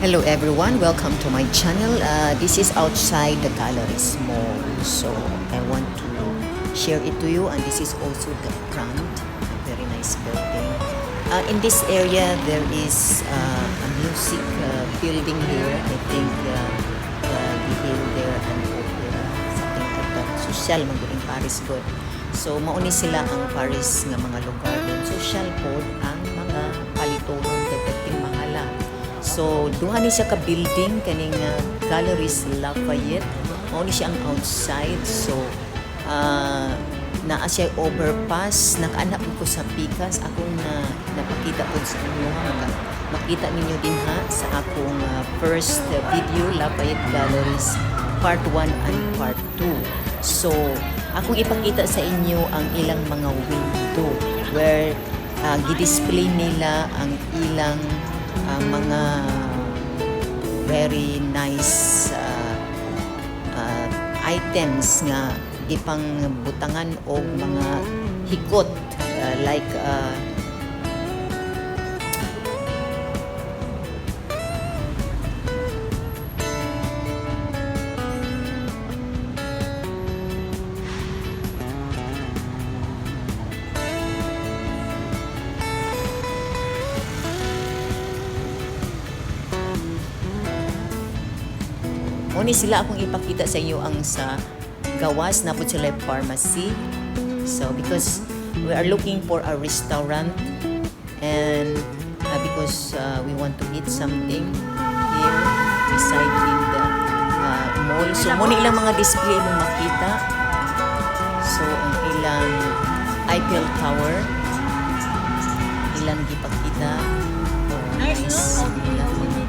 Hello everyone, welcome to my channel. This is outside the Galleries Mall. So I want to share it to you, and this is also the front, a very nice building. In this area there is a music building here. I think gihill there an opera, something like that. Social man gud ang Paris gud. So mao ni sila ang Paris nga mga lugar din. Social pod ang mga palitonon kay perting mahala. So duha ni siya ka building kaning Galleries Lafayette. Mao ni siya ang outside. So naa siya overpass, nakaanap ko sa pikas akong na napakita po sa inyo ha. Makita ninyo din ha sa akong first video, Lafayette Galleries part 1 and part 2. So akong ipakita sa inyo ang ilang mga window where gidisplay nila ang ilang mga very nice items nga gipang butangan og mga hikot, like Mao ni sila akong ipakita sa inyo ang sa gawas na po sila pharmacy. So because we are looking for a restaurant and because we want to eat something here beside in the mall. So mao ni ilang mga display imong makita. So ang ilang Eiffel Tower ilang gipakita. Oh, nice. Ilang mga,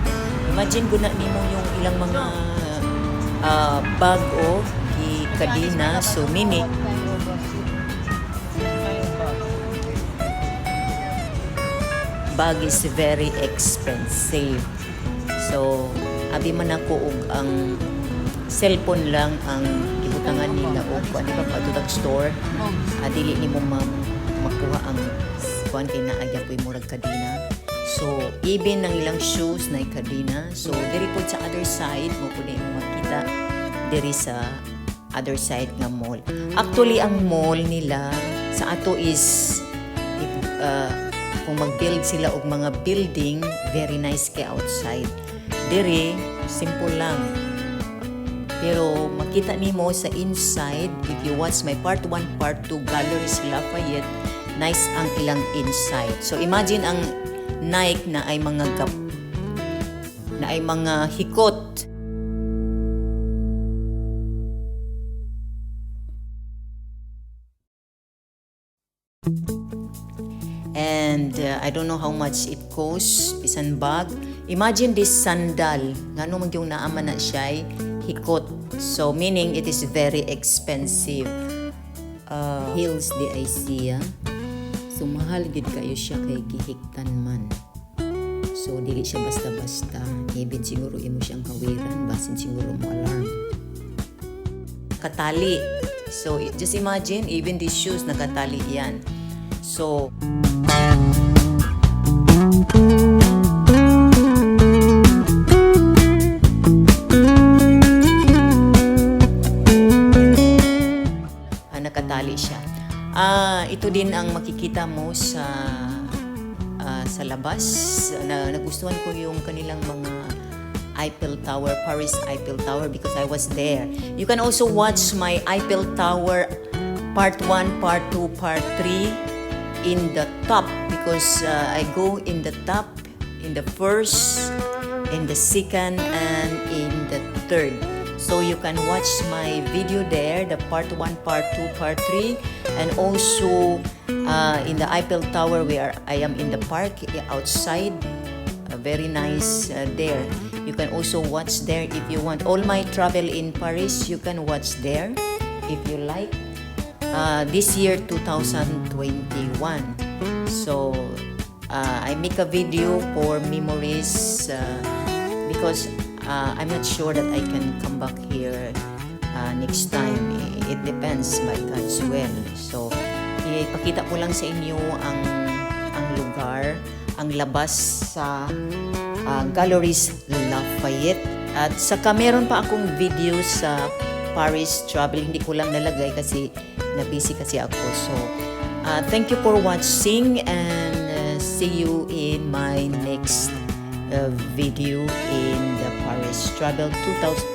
imagine ko na nimo yung ilang mga bag o gi kadina. So mini bag is very expensive. So abi man ako og ang cellphone lang ang gibutangan nila og kuan, di ba, padutag store, dili nimo makuha ang kuan kay naa po'y murag kadina. So even ang ilang shoes na kadina. So diri pod sa other side mo pud mo makita diri sa other side nga mall. Actually, ang mall nila sa ato is if, kung mag-build sila og mga building, very nice kay outside. Diri simple lang, pero makita nimo sa inside, if you watch my part 1, part 2, Galleries Lafayette, nice ang ilang inside. So imagine ang Nike na ay mga gap, na ay mga hikot. And I don't know how much it costs, bisan bag. Imagine this sandal, ngano man yung naaman na siya hikot. So meaning it is very expensive. Heels di ay siya. So mahal gid kayo siya kay gihiktan man. So dili siya basta-basta. Even siguro imo siyang hawiran, basin siguro mo alarm. Katali. So just imagine, even these shoes nakatali yan. So nakatali siya. Ito din ang makikita mo sa labas. Na nagustuhan ko yung kanilang mga Eiffel Tower, Paris Eiffel Tower, because I was there. You can also watch my Eiffel Tower part 1, part 2, part 3 in the top because I go in the top, in the first, in the second, and in the third. So you can watch my video there, the part 1, part 2, part 3, and also in the Eiffel Tower where I am in the park outside. Very nice there. You can also watch there if you want. All my travel in Paris, you can watch there if you like. This year, 2021. So, I make a video for memories because I'm not sure that I can come back here next time. It depends by God's will. So, ipakita ko lang sa inyo ang lugar, ang labas sa Galeries Lafayette. At saka meron pa akong video sa Paris travel. Hindi ko lang nalagay kasi na-busy kasi ako. So, thank you for watching and see you in my next video in the Paris travel 2021.